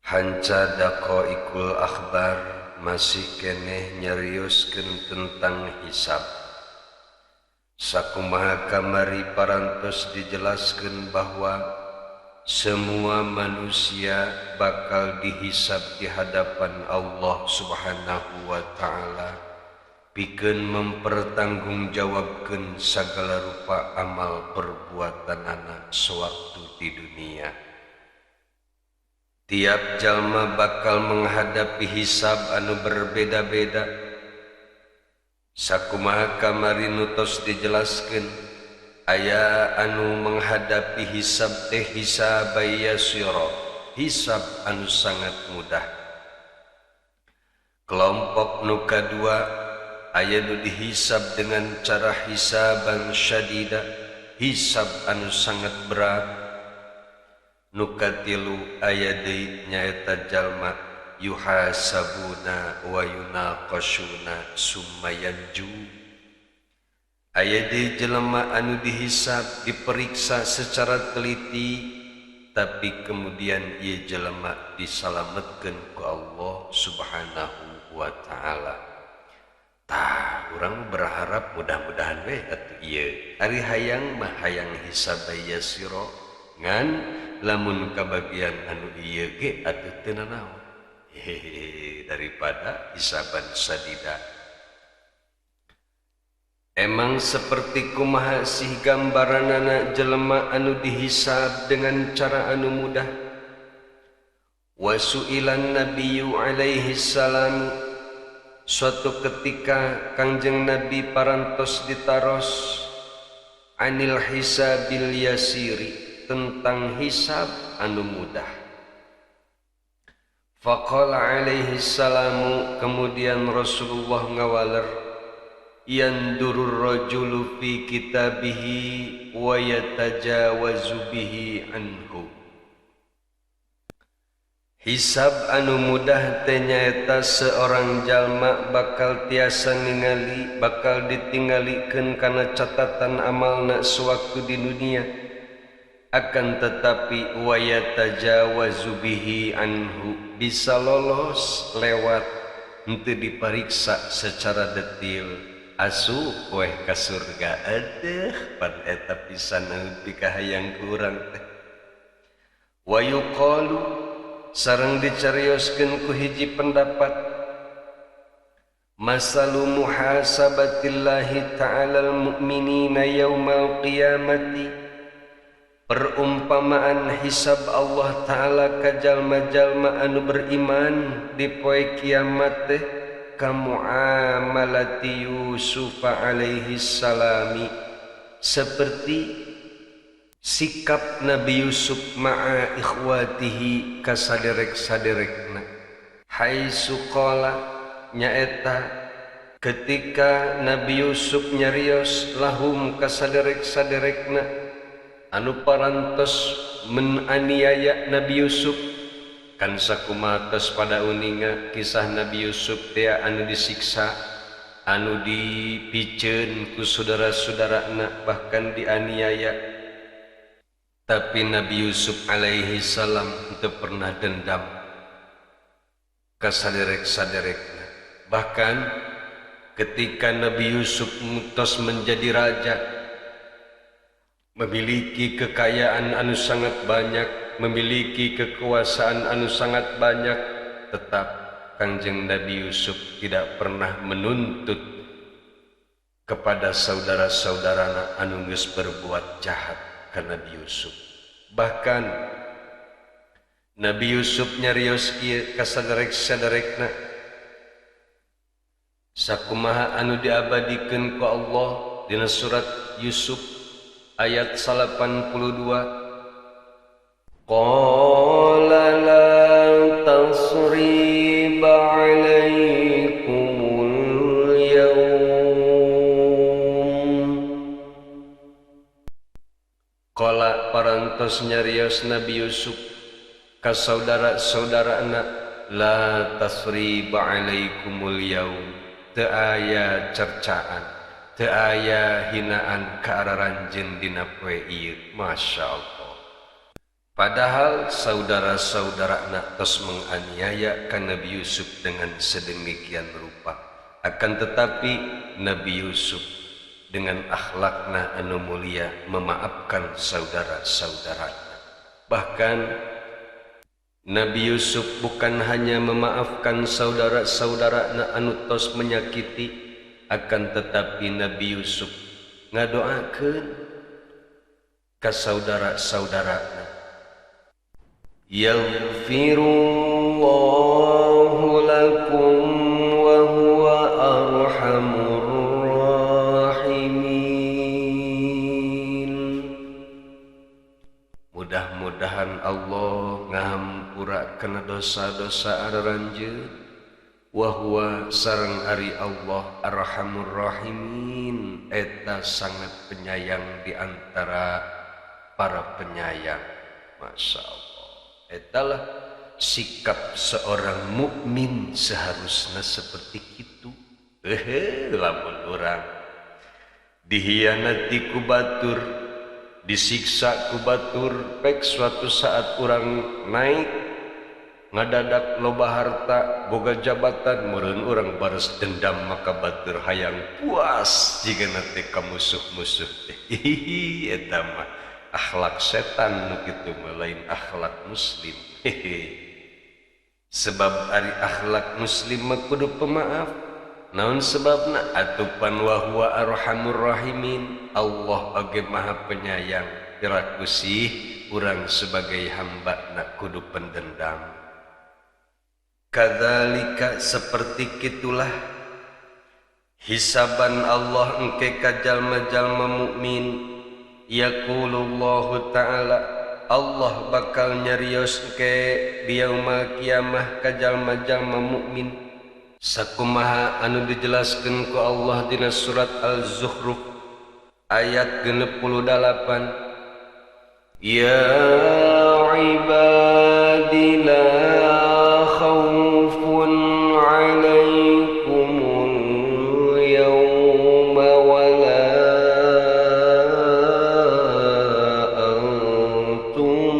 Hanca Daqaiqul Akhbar masih keneh nyarioskeun tentang hisab. Sakumaha kamari parantos dijelaskeun bahwa semua manusia bakal dihisab di hadapan Allah Subhanahu wa taala pikeun mempertanggungjawabkeun sagala rupa amal perbuatanana sewaktu di dunia. Tiap jalma bakal menghadapi hisab anu berbeda-beda. Sakumaha kamari nu tos dijelaskeun, aya anu menghadapi hisab teh hisaban yasira, hisab anu sangat mudah. Kelompok nu kadua aya nu dihisab dengan cara hisaban syadida, hisab anu sangat berat. Nu katilu aya deui, nyaeta jalma yuhasabuna wa yunaqashuna summa yanju. Aya deui jelema anu dihisab, diperiksa secara teliti, tapi kemudian ieu jelema disalametkeun ku Allah Subhanahu wa taala. Tah, urang berharap mudah-mudahan we atuh ieu. Ari hayang mah hayang hisab yasiro, ngan lamun kabagian anu ieu ge atuh teu nanaon. Hehehe, daripada hisaban sadida. Emang seperti kumaha sih gambaranana jelema anu dihisab dengan cara anu mudah? Wasu'ilan nabiyyu alaihi salam, suatu ketika Kangjeng Nabi parantos ditaros anil hisabil yasiri, tentang hisab anu mudah. Faqala alaihi salamu, kemudian Rasulullah ngawaler, yandurur rajulu fi kitabihi wa yatajawazu bihi anhu. Hisab anu mudah teh nyaeta seorang jalma bakal tiasa ningali, bakal ditinggalikeun kana catatan amalna sewaktu di dunia, akan tetapi wa yatajawazu bihi anhu, bisa lolos lewat, henteu dipariksa secara detil, asup weh ka surga. Aduh, pan eta pisan anu pikahayang ku urang teh. Wa yuqalu, sareng dicarioskeun ku hiji pendapat, masalu muhasabatillahi ta'ala al-mu'minina yaumal qiyamati, perumpamaan hisab Allah Ta'ala ka jalma-jalma anu beriman di poe kiamat teh kamuamalati Yusuf alaihi salami, seperti sikap Nabi Yusuf ma'a ikhwatihi, ka saderek-saderekna, haitsu qala, nyaeta ketika Nabi Yusuf nyarios lahum ka saderek-saderekna anu parantos menaniaya Nabi Yusuf. Kan sakumaha tos pada uninga kisah Nabi Yusuf teh, anu disiksa, anu dipiceun ku saudara-saudarana, bahkan dianiaya, tapi Nabi Yusuf alaihi salam teu pernah dendam ka saderek-saderekna. Bahkan ketika Nabi Yusuf mutos menjadi raja, memiliki kekayaan anu sangat banyak, memiliki kekuasaan anu sangat banyak, tetap Kangjeng Nabi Yusuf tidak pernah menuntut kepada saudara-saudarana anu geus berbuat jahat ka Nabi Yusuf. Bahkan Nabi Yusuf nyarios ieu ka saderek-saderekna, sakumaha anu diabadikeun ku Allah dina surat Yusuf ayat 82. Qala la tasriba alaikumul yaum. Qala, parantos nyarios Nabi Yusuf ka saudara-saudarana, la tasriba alaikumul yaum, teu aya cercaan, teu aya hinaan ka araranjeun dina poe ieu. Masya Allah. Padahal saudara-saudara tos menganiaya ka Nabi Yusuf dengan sedemikian rupa. Akan tetapi Nabi Yusuf dengan akhlakna anu mulia memaafkan saudara-saudaranya. Bahkan Nabi Yusuf bukan hanya memaafkan saudara-saudarana anu tos menyakiti, akan tetapi Nabi Yusuf ngadoakeun ka saudara-saudarana. Yaghfirullahu lakum wa huwa arhamur rahimin. Mudah-mudahan Allah ngahampura kana dosa-dosa aranjeun, wa huwa sareng ari Allah arhamur rahimin, eta sangat penyayang di antara para penyayang. Masya Allah. Etalah sikap seorang mukmin seharusnya seperti itu. Lamun orang dihianati ku batur, disiksa ku batur, pek suatu saat orang naik ngadadak loba harta, boga jabatan, meureun urang bares dendam maka batur hayang puas jika nanti ka musuh-musuh teh. Hihihi, eta mah akhlak setan nu kitu mah, lain akhlak muslim. Hehe. Sebab ari akhlak muslim mah kudu pemaaf. Naon sebabna? Atupan wa huwa arhamur rahimin. Allah oge maha penyayang. Piraku sih urang sebagai hamba nak kudu pendendam. Kadzalika seperti kitulah hisaban Allah engke ka jalma-jalma mukmin. Yaqulullahu ta'ala, Allah bakal nyarios engke di yaumul kiamah ka jalma-jalma mukmin. Sakumaha anu dijelaskeun ku Allah dina surat Al-Zukhruf ayat 68. Ya ibadi la khaufun alaikumul yauma wa la antum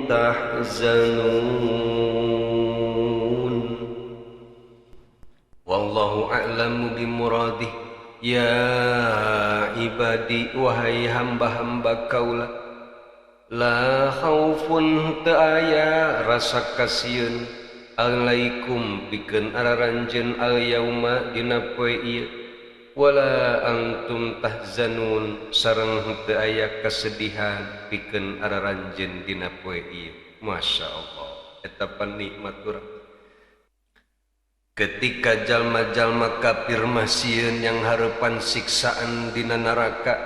tahzanun. Wallahu a'lamu bimuradih. Ya ibadi, wahai hamba-hamba kaula, la khaufun teu aya rasa kasieun alaikum pikeun araranjeun al yauma dina poe ieu, wala antum tahzanun sareng teu aya kesedihan pikeun araranjeun dina poe ieu. Masya Allah, eta pan nikmat urang. Ketika jalma-jalma kafir mah sieun yang harepan siksaan dina neraka,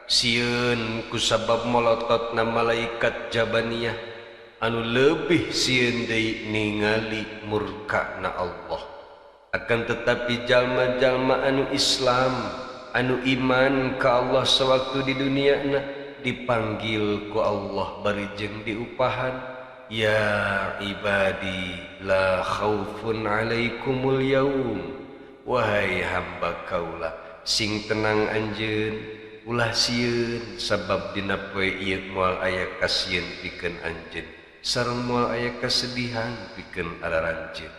sieun kusabab molototna malaikat Jabaniyah, anu lebih sieun deui ningali murkana Allah. Akan tetapi jalma-jalma anu Islam, anu iman ka Allah sewaktu di duniana dipanggil ku Allah bari jeung diupahan, ya ibadi la khaufun alaikumul yaum, wahai hamba kaula sing tenang anjeun, ulah sieun sabab dina poe ieu moal aya kasieun pikeun anjeun sareng moal aya kesedihan pikeun araranjeun.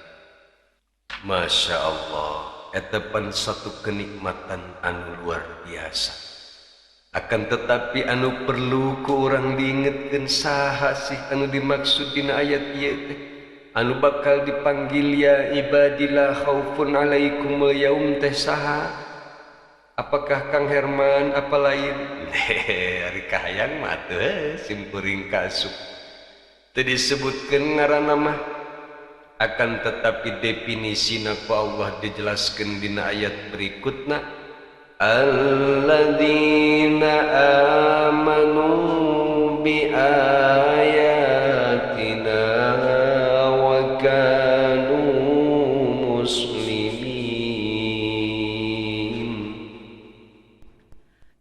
Masya Allah, eta pan satu kenikmatan anu luar biasa. Akan tetapi anu perlu ku urang diingetkeun, saha sih anu dimaksud dina ayat ieu teh anu bakal dipanggil ya ibadillah khaufun alaikumul yaum teh saha? Apakah Kang Herman apa lain? Ari kahayang mah teh simkuring kaasup. Teu disebutkeun ngaranna mah. Akan tetapi definisina ku Allah dijelaskeun dina ayat berikutna, alladzina amanu bi ayatina wa kanu muslimin.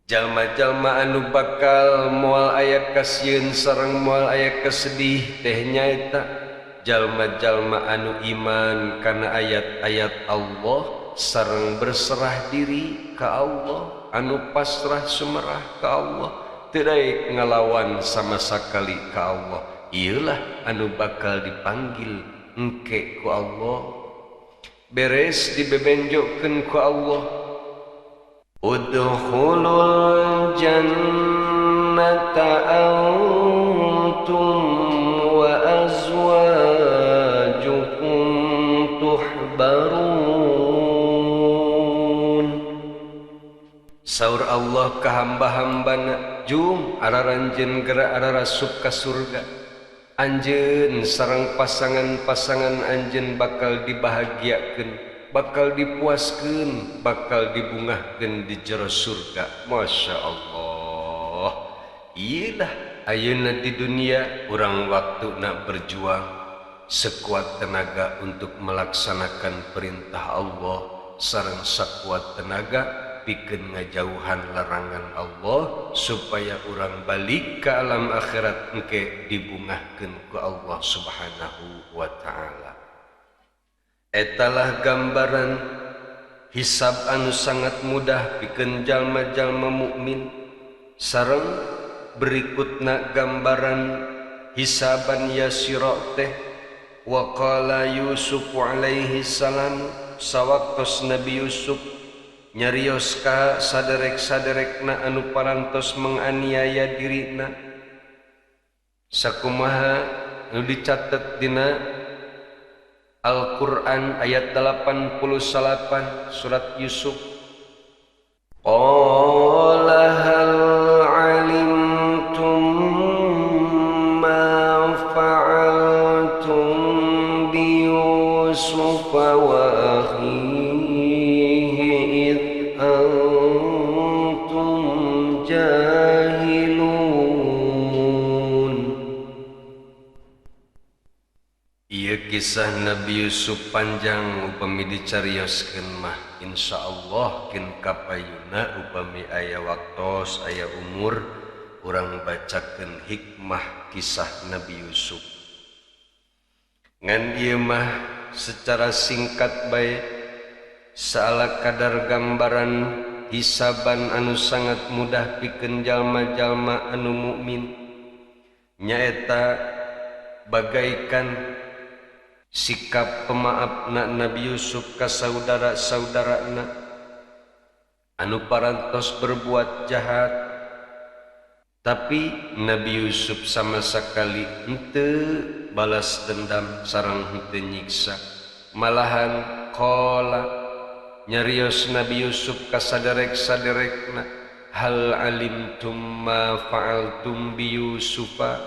Jalma-jalma anu bakal moal aya kasieun sareng moal aya kesedih teh nyaeta jalma-jalma anu iman kana ayat-ayat Allah sareng berserah diri ka Allah, anu pasrah sumerah ka Allah. Teu daek ngalawan sama sakali ka Allah. Ieulah anu bakal dipanggil engke ku Allah. Beres dibebenjokeun ku Allah. Udkhulul jannata antum wa azwajukum tuhbarun. Saur Allah ka hamba-hambana, jung araranjeun geura ararasup ka surga. Anjeun sareng pasangan-pasangan anjeun bakal dibahagiakeun, bakal dipuaskeun, bakal dibungahkeun di jero surga. Masya Allah. Iyalah ayeuna di dunia urang waktuna berjuang sekuat tenaga untuk melaksanakan perintah Allah sareng sakuat tenaga pikeun ngajauhan larangan Allah supaya urang balik ke alam akhirat engke dibungahkeun ku Allah Subhanahu wa taala. Etalah gambaran hisab anu sangat mudah pikeun jalma-jalma mukmin. Sareng berikutna gambaran hisaban yasira teh wa qala Yusuf alaihi salam, sawaktos Nabi Yusuf nyarios ka saderek-saderekna anu parantos menganiaya dirina. Sakumaha anu dicatet dina Al-Quran ayat 88 surat Yusuf. Qala hal alimtum ma fa'altum bi Yusuf wa akhihi id antum jahilun. Ieu kisah Nabi Yusuf panjang upami dicarioskeun mah insyaallah kin kapayuna upami aya waktos aya umur urang bacakeun hikmah kisah Nabi Yusuf. Ngan ieu mah secara singkat bae saala kadar gambaran hisaban anu sangat mudah pikeun jalma-jalma anu mukmin, nyaeta bagaikan sikap pemaafna Nabi Yusuf ka saudara-saudarana anu parantos berbuat jahat, tapi Nabi Yusuf sama sekali henteu balas dendam sareng henteu nyiksa. Malahan qala nyarios Nabi Yusuf ka saderek-saderekna, hal alimtum ma fa'altum bi Yusufa,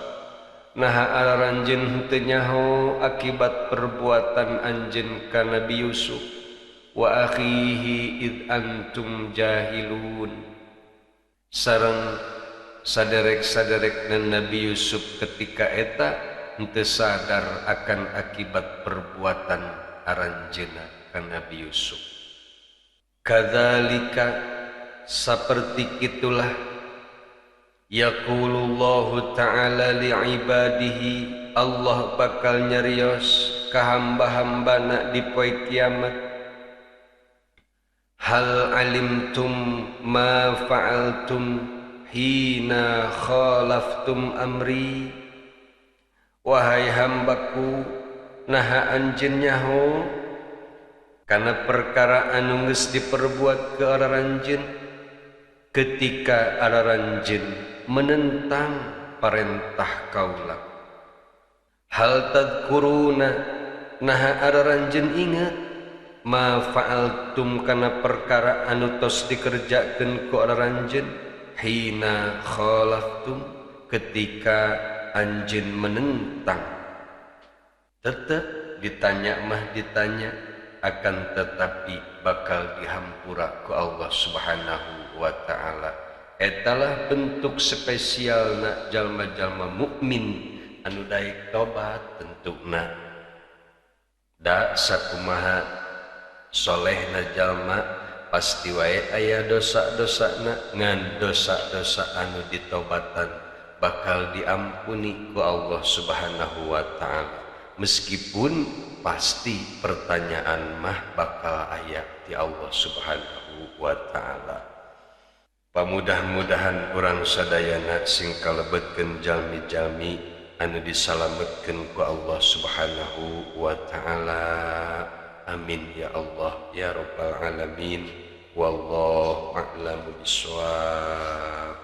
naha aranjeun henteu nyaho akibat perbuatan anjeun ka Nabi Yusuf, wa akhihi id antum jahilun. Sareng saderek-saderekna Nabi Yusuf ketika eta henteu sadar akan akibat perbuatan aranjeunna ka Nabi Yusuf. Kadzalika saperti kitulah yaqulullahu ta'ala li'ibadihi, Allah bakal nyarios ka hamba-hambana di poe kiamat. Hal alimtum ma fa'altum hina khalaftum amri, wahai hambaku naha anjeun nyaho kana perkara anu geus diperbuat ke araranjeun ketika araranjeun menentang parentah kaula. Hal tadkuruna, naha araranjeun inget ma fa'altum kana perkara anu tos dikerjakeun ku araranjeun hina khalaftum, ketika anjeun menentang. Tetep ditanya mah ditanya, akan tetapi bakal dihampura ku Allah Subhanahu wa taala. Etalah bentuk spesialna jalma-jalma mukmin anu daek tobat tentuna. Da sakumaha solehna jalma pasti wae aya dosa-dosana, ngan dosa-dosa anu ditobatan bakal diampuni ku Allah Subhanahu wa taala. Meskipun pasti pertanyaan mah bakal aya di Allah Subhanahu wa taala. Pamudah-mudahan urang sadayana sing kalebetkeun jalmi-jalmi anu disalametkeun ku Allah Subhanahu wa taala. Amin ya Allah ya rabbal alamin. Wallahu a'lamu bissawab.